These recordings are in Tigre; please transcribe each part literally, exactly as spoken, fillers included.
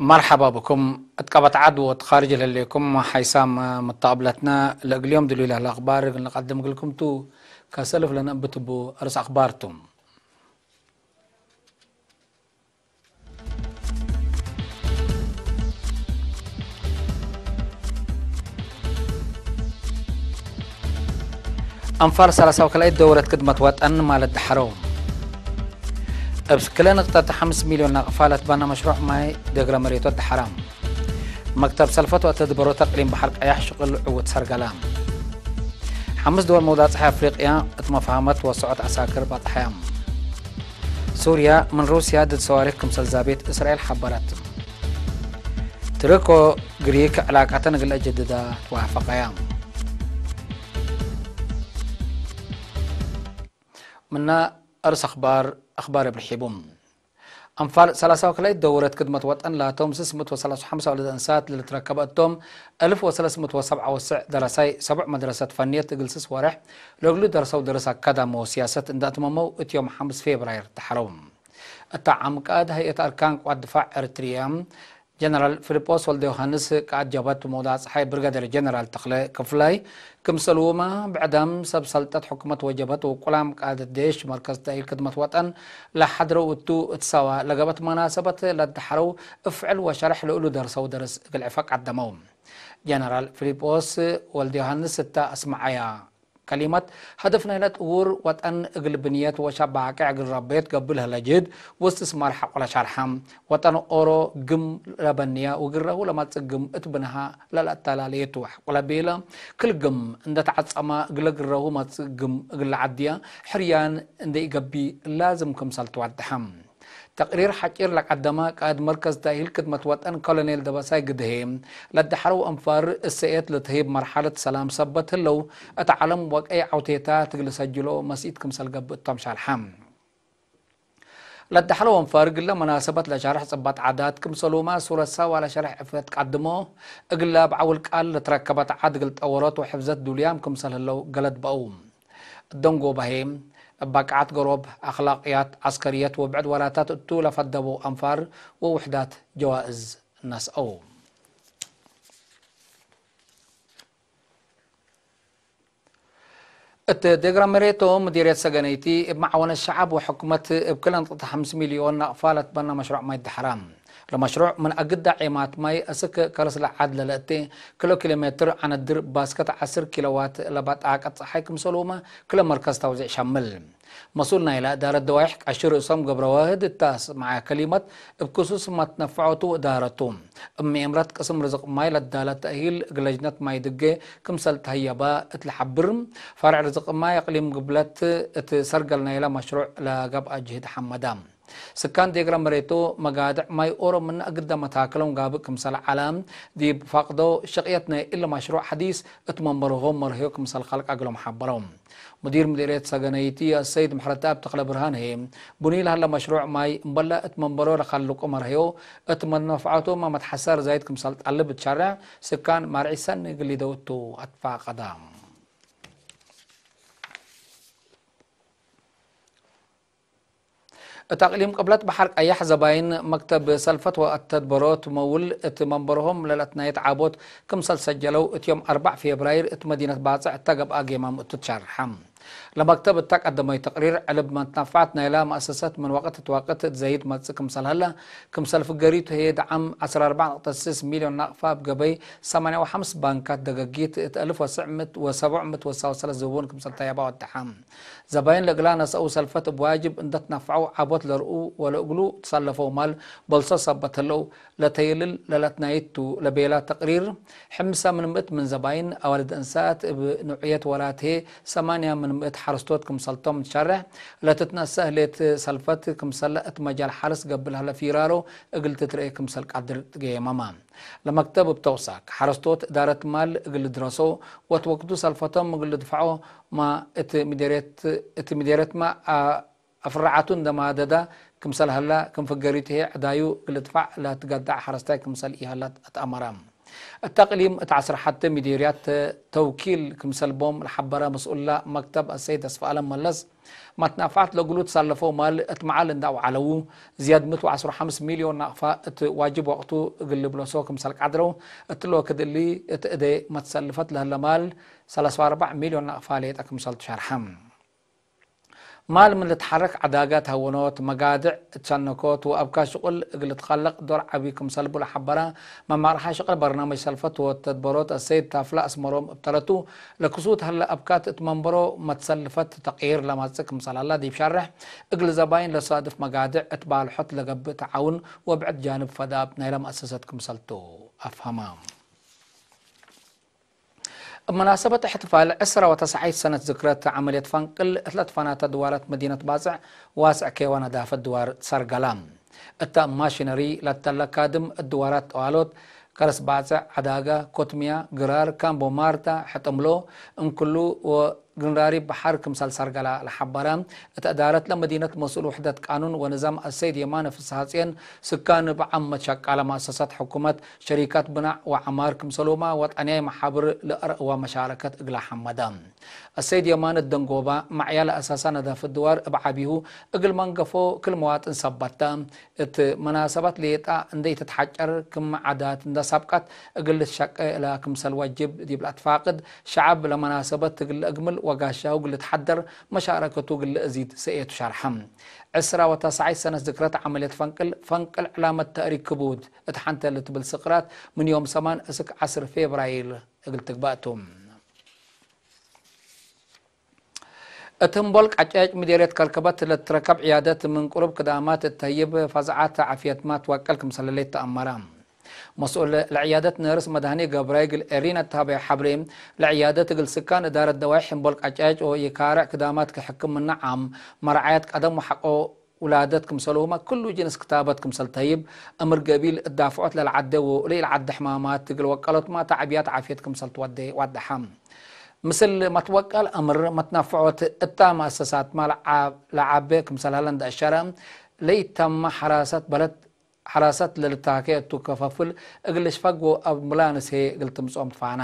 መርሐባ ብኩም። እት ቀበት ዐድ ወእት ካርጅ ለህሌኩም ሓይሳም መተቀብለትነ፣ ለእግል ዮም ድሉይ ለህለ አክባር እግል ንቀድም እግልኩም ቱ። ከሰልፍ ለነእንብት እቡ አርእስ አክባር ቱ። አንፋር ሰላሳ ወክልኤት ደውረት ክድመት ወጠን ማለት ደሐረው። እብ ክለ ንቅጠት ሐምስ ሚልዮን ናቅፋ ለትበነ መሽሩዕ ማይ ደግረ መሬት ወደሐረ። መክተብ ሰልፈት ወአተድበሮት እቅሊም በሐር ቀያሕ ሽቅል ዕውት ሰርገለ። ሐምስ ድወል መውዳጽሐ አፍሪቅያ እት መፋህመት ወሰዖት ዐሳክር ባጽሐያ። ሱርያ ምን ሩስያ ድድ ሰዋሪክ ክምሰል ዛቤት እስራኤል ሐበረት። ትርክ ወግሪክ ዕላቃተን እግል ለአጀድዳ ተዋፈቀያ። ምነ አርስ አክባር፣ አክባር እብ ርሒቡ። አንፋር ሰላሳ ወክልኤት ደውረት ክድመት ወጠን ላቶም ስስ ምእት ወሰላሳ ወሐምሳ ወለደ እንሳት ለልትረከበ እቶም፣ እልፍ ወሰለስ ምእት ወሰብዓ ወስዕ ደረሳይ ሰቡዕ መድረሰት ፈንየት እግል ስስ ወሬሕ ለእግሉ ደርሰው ደርስ አካዳሚ ወሲያሰት እንደ አትመመው እት ዮም ሐምስ ፌብራይር ተሐረው። እታ ዓም ቃእድ ሀይአት አርካን ቅዋት ድፋዕ ኤረትርያ ጀነራል ፊልጶስ ወልደዮሃንስ፣ ቃእድ ጀብሀት መውዳጽ ጸሓይ ብርጋዴር ጀነራል ተኽለ ክፍላይ፣ ክምሰልሁመ ብዕዳም ሰብ ሰልጠት ሕኩመት ወጀብሀት ወቁላም ቃእደት ዴሽ መርከዝ ተእሂል ክድመት ወጠን ለሐድረው እቱ፣ እት ሰዋ ለገብአት መናሰበት ለደሐረው እፍዕል ወሸርሕ ለእሉ ደርሰው ደርስ እግል ዕፈ ቀደመው። ጀነራል ፊልጶስ ወልደዮሃንስ እተ አስመዐያ ከሊመት፣ ሀደፍ ናይለ ጥዉር ወጠን እግል ብንየት ወሸባቂዕ እግል ረቤት ገብእ ለህለ ጅህድ ወእስትስማር ሐቆለ ሸርሐ። ወጠን ኦሮ ግም ለበንየ ወግረሁ ለመጽእ ግም እት ብንሃ ለለአተላልየቱ ሐቆለ ቤለ። ክል ግም እንደ ተዐጸመ እግለ ግረሁ መጽእ ግም እግል ለዐድየ ሕርያን እንደ ኢገብእ ላዝም ክምሰል ትወደሐ። ተቅሪር ሐጪር ለቀደመ ቃእድ መርከዝ ተእሂል ክድመት ወጠን ኮሎኔል ደበሳይ ግድሄ፣ ለደሐረው አንፋር እሰኤት ለትህይብ መርሐለት ሰላም ሰበት ህለው፣ እት ዐለም ወቀይ ዐውቴታት እግል ሰጅሎ መስኢት ክምሰል ገብእ እቶም ሸርሐ። ለደሐረው አንፋር እግለ መናሰበት ለሸርሕ ጽበጥ ዐዳት ክምሰሉመ ሱረት ሳዋ ለሸርሕ ዕፍየት ቀድሞ፣ እግለ እብ ዐውል ቃል ለትረከበት ዐድ እግል ጠወሮት ወሕፍዘት ዱልያም ክምሰል ህለው ገለድ በአው። ደንጎባሄ፣ እብ በቃዐት ገሮብ፣ አክላቅያት፣ ዐስከርየት ወብዕድ ወላታት እቱ ለፈደበው አንፋር ወውሕዳት ጀዋእዝ ነስአው። እት ዴግረ መሬቶ ምዲርየት ሰገነይቲ እብ መዓወነት ሸዐብ ወሕኩመት እብ ክለ ንጥቅት ሐምስ ሚልዮን ናቅፋ ለትበነ መሽሩዕ ማይ ደሐራ። ለመሽሩዕ ምን አግዳ ዔማት ማይ እስክ ከርስ ለዐድ ለለእቴ ኪሎ ኪሎ ሜትር ዐነድር ባስከት ዐስር ኪሎዋት ለበ ጣቀት ጸሓይ ክምሰልሁመ ክለ መርከዝ ተውዜዕ ሸምል። መስኡል ናይለ እዳረት ደዋይሕ ቀሺ ርእሶም ገብረዋህድ እተ አስመዐ ከሊመት፣ እብ ክሱስ መትነፈዖቱ ወእዳረቱ፣ እብ ምኤምረት ቅስም ርዝቅ ማይ ለዳለ ተእሂል እግል ለጅነት ማይ ድጌ ክምሰል ተህየበ እት ለሐብር፣ ፈርዕ ርዝቅ ማይ እቅሊም ግብለት እት ሰርገል ናይለ መሽሩዕ ለገብአ ጅህድ ሐመደ። ስካን ዴግረ መሬቱ መጋድዕ ማይ ኦሮ ምነ እግደ መታክሎም ጋብእ ክምሰል ዐለ፣ ዲብ ፋቅዶ ሽቅየት ናይ እሊ መሽሩዕ ሐዲስ እት መንበርሆም መርህዮ ክምሰል ከልቀ እግሎም ሐበረው። ሙዲር ምዲርየት ሰገነይቲ አሰይድ ምሕረተአብ ተክለብርሃን ህዬ፣ ቡኒ ለሀለ መሽሩዕ ማይ እምበለ እት መንበሮ ለከልቁ መርህዮ፣ እት መትነፍዐቱ መትሐሰር ዛይድ ክምሰል ጠልብ እት ሸሬዕ ስካን ማርዒ ሰኒ እግል ሊደው እቱ አትፋቀደ። እት አቅሊም ቅብለት በሐር ቀያሕ ዘባይን መክተብ ሰልፈት ወአተድበሮት መውል እት መንበርሆም ለለትናየት ዓቦት ክምሰል ሰጀለው፣ እት ዮም አርበዕ ፌብራይር እት መዲነት ባጽዕ እተ ገብአ ጌማም እቱ ትሸርሐ። ለመክተብ እተ ቀደመዩ ተቅሪር፣ ዕልብ መትነፋዕት ናይላ መአሰሰት ምን ወቅት እት ወቅት እት ዘይድ መጽእ ክምሰል ሀለ፣ ክምሰል ፍገሪቱ ህዬ ደዓም ዐስር ወአርበዕ ነጥብ ስስ ሚልዮን ናቅፋ እብ ገበይ ሰማንያ ወሐምስ ባንካት ደገጊት እት አልፍ ወትስዕ ምእት ወሰቡዕ ምእት ወሰው ወሰለስ ዝቡን ክምሰል ተያባ ወደሐ። ዘባይን ለእግላ ነሰአው ሰልፈት እብ ዋጅብ እንደ ትነፈዐው ዓቦት ለርኡ ወለእግሉ ትሰለፈው ማል በልሶ ሰበት ህለው ለተይልል ለለትናይት ቱ ለቤላ ተቅሪር፣ ሕምሳ ምን ምእት ምን ዘባይን አዋልድ እንሳት እብ ንዑየት ወላት ህዬ ሰማንያ ምን ምእት ሐርስቶት ክምሰልቶም ትሸሬሕ ለትትነሰእ ህሌት ሰልፈት ክምሰለ እት መጃል ሐርስ ገብእ ለሀለ ፊራሮ እግል ትትርኤ ክምሰል ቃድር ትገየመመ። ለመክተብ እብ ተውሳክ፣ ሐረስቶት እዳረት ማል እግል ልድረሶ ወእት ወቅቱ ሰልፈቶም እግል ልድፈዖ ማ እት ምዴርየት፣ እት ምዴርየትመ አ-፣ አፍረዓቱ እንደ ማደደ ክምሰል ሀላ፣ ክም ፍገሪቱ ህዬ ዕዳዩ እግል ልድፋዕ ለትገደዐ ሐረስታይ ክምሰል ኢሀለ አትአመረ። እት አቅሊም እት ዐስር ሐቴ ሚዴርያት ተውኪል ክምሰል ቦም ለሐበረ መስኡላ መክተብ አሰይድ ተስፋአለም መለስ፣ መትናፍዐት ለእግሉ ትሳለፈው ማል እት መዓል እንዳ አውዓለው፣ ዝያድ ምእት ወዐስሩ ሐምስ ሚልዮን ናቅፋ እት ዋጅብ ወቅቱ እግል ልብለሶ ክምሰል ቀድረው፣ እትሊ ወክድ እሊ እት እዴ መትሰልፈት ለህለ ማል ሰለስ ወአርበዕ ሚልዮን ናቅፋ ሌጠ ክምሰልቱ ሸርሐ። ማል ምን ልትሐረክ ዐዳጋት ሀወኖት፣ መጋድዕ እት ሸነኮት ወአብካት ሽቁል እግል ልትከለቅ ዶር ዐቢ ክምሰል ቡ ለሐበረ መማርሐ ሽቅል በርናመጅ ሰልፈት ወተድበሮት አሰይድ ታፍለ አስመሮም እብ ተረቱ፣ ለክሱት ሀለ አብካት እት መንበሮ መትሰልፈት ተቅይር ለማጽእ ክምሰል ሀላ ዲብ ሸርሕ፣ እግል ዘባይን ለሳድፍ መጋድዕ እት ባልሖት ለገብእ ተዓውን ወብዕድ ጃንብ ፈዳብ ናይለ መአሰሰት ክምሰልቱ አፍሀመ። እብ መናሰበት እሕትፋል ዕስራ ወተስዓይት ሰነት ዝክረት ዐመልየት ፈንቅል እት ለትፈናተ ድዋራት መዲነት ባጽዕ ዋስዕ ኬዋ ነዳፈት ድዋር ሰርገላ። እተ ማሽነሪ ለተለ ካድም እት ድዋራት ጠዋሎት፣ ከረስ ባጽዕ፣ ዐዳገ፣ ኮትምያ፣ ግራር፣ ካምቦ ማርታ፣ ሕጥምሎ፣ እንክሉ ወግንራሪ በሐር ክምሰል ሰርገላ ለሐበረ፣ እት እዳረት ለመዲነት መስኡል ውሕደት ቃኑን ወንዛም አሰይድ የማነ ፍስሐጽዮን፣ ስካን እብ ዓመት ሸቃለ መአሰሳት ሕኩመት፣ ሸሪካት ብናዕ ወዐማር ክምሰሎማ ወጠንያይ መሓብር ለአርአወ መሻረከት እግለ ሐመደ። አሰይድ የማነ ደንጎባ፣ መዕያ ለአሳሳ ነዳፈት ድዋር እብ ዐቢሁ እግል መንገፎ ክል መዋጥን ሰበት ተ። እት መናሰባት ሌጣ እንዴ ኢትትሐጨር ክም ዓዳት እንዳ ሳብቃት እግል ልትሸቄ እላ ክምሰል ወጅብ ዲብ ለአትፋቅድ፣ ሸዐብ ለመናሰበት እግል ለእግምል ወጋሻሁ እግል ልትሐደር መሻረከቱ እግል ለእዚድ ሰእየቱ ሸርሐ። ዕስራ ወተስዓይት ሰነት ዝክረት ዐመልየት ፈንቅል፣ ፈንቅል ዕላመት ተእሪክ ክቡድ እት ሐንተ ልትብል ስቅራት ምን ዮም ሰማን እስክ ዐስር ፌብራይር እግል ትግባእ ቱ። እት ህምቦል ቃጫጭ ምዴርየት ከርከበት ለትትረከብ ዕያደት ምን ቅሩብ ክዳማት እት ተህይብ ፈዝዓት ዓፍየትማ ትወቀል ክምሰል ህሌት ተአመረ። መስኡል ለዕያደት ነርስ መድሃኔ ገብራይ እግል ኤሪና እት ሀበየ ሐብሬ፣ ለዕያደት እግል ስካን እዳረት ደዋይሕ ህምቦል ቃጫጭ ወኢካርዕ ክዳማት ከሕክምነ ዓም፣ መርዓየት ቀደም ወሐቆ ውላደት ክምሰልሁመ፣ ክሉ ጅንስ ክታበት ክምሰል ተህይብ፣ እምር ገቢል እዳፍዖት ለልዓዴ ወለኢልዓዴ ሕማማት እግል ወቀሎትማ ተዕብያት ዓፍየት ክምሰል ትወዴ ዋደሐ። ምስል መትወቀል እምር መትነፍዖት እታ መአሰሳትማ ለዓ-፣ ለዓቤ ክምሰል ሀለ እንደ አሸረ፣ ለኢተመ ሐራሰት በለድ ሐራሰት ለልትሃኬ እቱ ከፈፍል እግል ልሽፈግ ወአምቡላንስ ህዬ እግል ትምጽኦም ትፋና።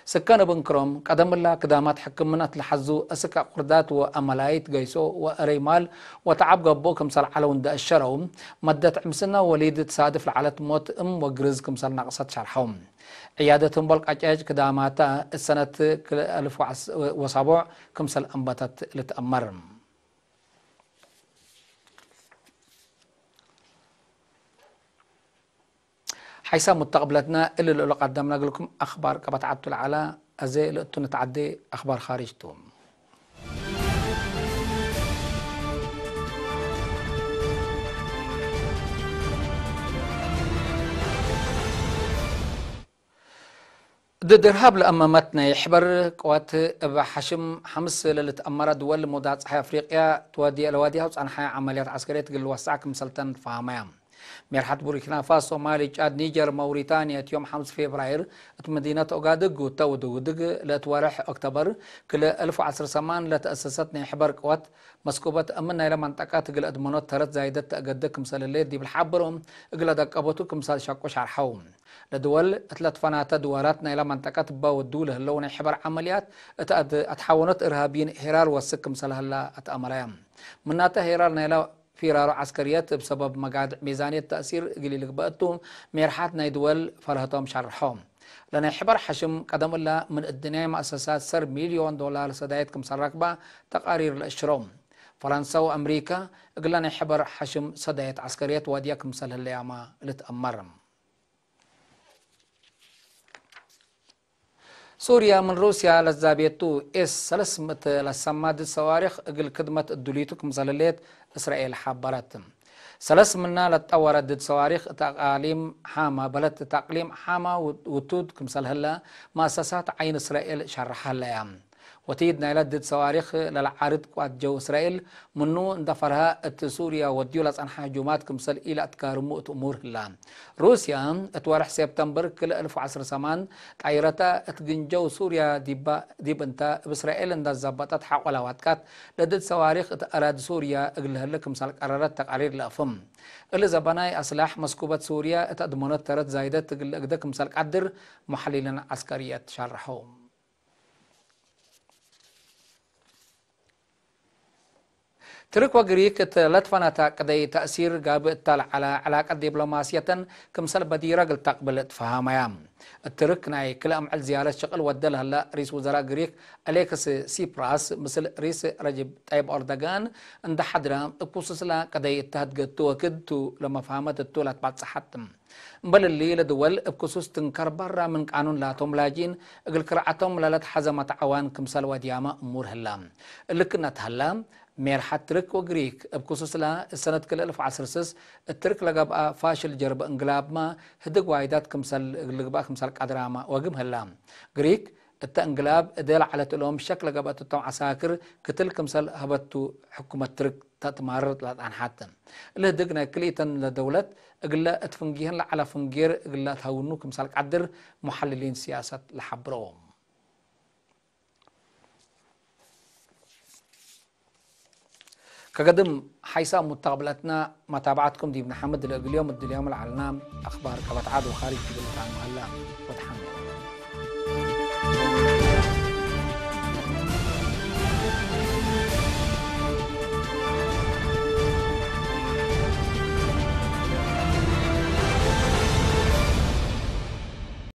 ስከን እብ እንክሮም፣ ቀደም እላ ክዳማት ሕክምና እት ለሐዙ እስክ አቁርዳት ወአመላይት ገይሶ ወእረይ ማል ወተዓብ ገብኦ ክምሰል ዐለው እንደ አሸረው፣ መደት ዕምስና ወሊድ ትሳድፍ ለዐለት ሞት እም ወግርዝ ክምሰል ነቅሰት ሸርሐው። ዕያደት ህምቦል ቀጫጭ ክዳማታ እት ሰነት ክልኤ አልፍ ወሰቦዕ ክምሰል አንበተት ልትአመር። ሐይሳም ሙተቅብለትነ፣ እሊ ለእሉ ቀደምነ እግልኩም አክባር ቀበት ዐቱ ለዐለ፣ አዜ ለእቱ ንትዐዴ አክባር ካርጅ ቱ። ድድ እርሃብ ለአመመት ናይ ሕበር ቅወት እብ ሐሽም ሐምስ ለልትአመረ ድወል ሙዳጽሐ አፍሪቅያ ትወዲ-፣ ለዋድያሁ ጸንሐ ዐመልያት ዐስከርየት እግል ልወሰዕ ክምሰልተን ትፋሀመያ። ሜርሐት ቡርኪናፋሶ፣ ሶማሊ፣ ጫድ፣ ኒጀር፣ መውሪታንያ እት ዮም ሐምስ ፌብራይር እት መዲነት ኦጋድግ ጉተ ውድውድግ ለእት ወርሕ ኦክተበር ክልኤ አልፍ ወዐስር ሰማን ለተአሰሰት ናይ ሕበር ቅወት መስኩበት እምን ናይለ መንጠቀት እግል አድመኖት ተረት ዛይደት ተአገደ ክምሰል ህሌት ዲብ ለሐበሮ እግለ ደቀበቱ ክምሰል ሸቁ ሸርሐው። ለድወል እት ለትፈናተ ድዋራት ናይለ መንጠቀት እበ ወዱ ለህለው ናይ ሕበር ዐመልያት እት አድ-፣ አትሓወኖት እርሃብይን ሄራር ወስክ ክምሰል ሀላ አትአመረያ። ምናተ ሄራር ናይለ ፊራሮ ዐስከርየት እብ ሰበብ መጋድዕ ሚዛንየት ተእሲር እግል ኢልግበእ እቱ፣ ሜርሓት ናይ ድወል ፈርሀቶም ሸርሖ። ለናይ ሕበር ሐሽም ቀደም እለ ምን እድንያይ መአሰሳት ሰር ሚልዮን ዶላር ሰዳየት ክምሰል ረክበ ተቃሪር ለአሽሮ። ፈረንሰ ወአምሪከ እግለ ናይ ሕበር ሐሽም ሰዳየት ዐስከርየት ዋድያ ክምሰል ህለያመ ልትአመር። ሱርያ ምን ሩስያ ለዛቤቱ ኤስ ሰለስ ምእት ለሰማ ድድ ሰዋሪክ እግል ክድመት እዱሊቱ ክምሰል ህሌት እስራኤል ሐበረት። ሰለስ ምና ለትጠወረ ድድ ሰዋሪክ እት አቃሊም ሓማ በለት፣ እት አቅሊም ሓማ ውቱድ ክምሰል ህለ መአሰሳት ዓይን እስራኤል ሸርሐ ህለያ። ወቲድ ናይለ ድድ ሰዋሪክ ለለዓርድ ቅዋት ጀው እስራኤል ምኑ እንደ ፈርሀ፣ እት ሱርያ ወድዩ ለጸንሐ ህጁማት ክምሰል ኢለአትካርሙ እት እሙር ህላ። ሩስያ እት ወርሕ ሴፕተምበር ክልኤ አልፍ ወዐስር ሰማን ጣይረተ እት ግንጀው ሱርያ ዲብ እንተ እብ እስራኤል እንደ ዘበጠት ሐቆ ለዋድቀት፣ ለድድ ሰዋሪክ እት አራድ ሱርያ እግል ለህለ ክምሰል ቀረረት ተቃሪር ለአፍም። እሊ ዘበናይ አስላሕ መስኩበት ሱርያ እት አድመኖት ተረት ዛይደት እግል ለእግደ ክምሰል ቀድር መሐሊሊን ዐስከርየት ሸርሐው። ትርክ ወግሪክ እት ለትፈነተ ቅደይ ተእሲር ጋብእ እተ ለዐለ ዕላቀት ዲፕሎማስየተን ክምሰል በዲረ እግል ተቅብል ትፈሀመያ። እት ትርክ ናይ ክልኤ ምዕል ዝያረት ሽቅል ወደ ለህለ ሪስ ውዘራእ ግሪክ አሌክስ ሲፕራስ ምስል ሪስ ረጅብ ጠይብ ኦርደጋን እንደ ሐድረ፣ እብ ክሱስለ ቅደይ እተ ህድገቱ ወክድ ቱ ለመፍሀመት እቱ ለትባጸሐት። እምበል እሊ፣ ለድወል እብ ክሱስ ትንከር በረ ምን ቃኑን ላቶም ላጅኢን እግል ክርዐቶም ለለትሐዘ መትዐዋን ክምሰል ወድያመ እሙር ህላ። እሊ ክእነ ተሀላ፣ ሜርሐት ትርክ ወግሪክ እብ ክሱስለ እሰነት ክልኤ አልፍ ወዐስር ስስ እት ትርክ ለገብአ ፋሽል ጀርበ እንግላብመ ህድግ ዋይዳት ክምሰል እግል ልግበእ ክምሰል ቀድራመ ወግም ህላ። ግሪክ እተ እንግላብ እዴ ለዐለት እሎም ሸክ ለገብአት እቶም ዐሳክር ክትል ክምሰል ሀበቱ ሕኩመት ትርክ ተትማርር ለጸንሐት። እሊ ህድግ ናይ ክልኢተን ለደውለት እግለ እት ፍንጌህን ለዐለ ፍንጌር እግለ ተሀውኑ ክምሰል ቀድር ሙሐልሊን ሲያሰት ለሐብሮ። ከገድም ሐይሳም ሙተቅብለትና መታብዐትኩም ዲብ ነሐምድ ለእግል ዮም እድልዮም ለዐልና አክባር ከበትዓድ ወካርጅ ዲብ ልታኑ ሀላ ወትሐመድ።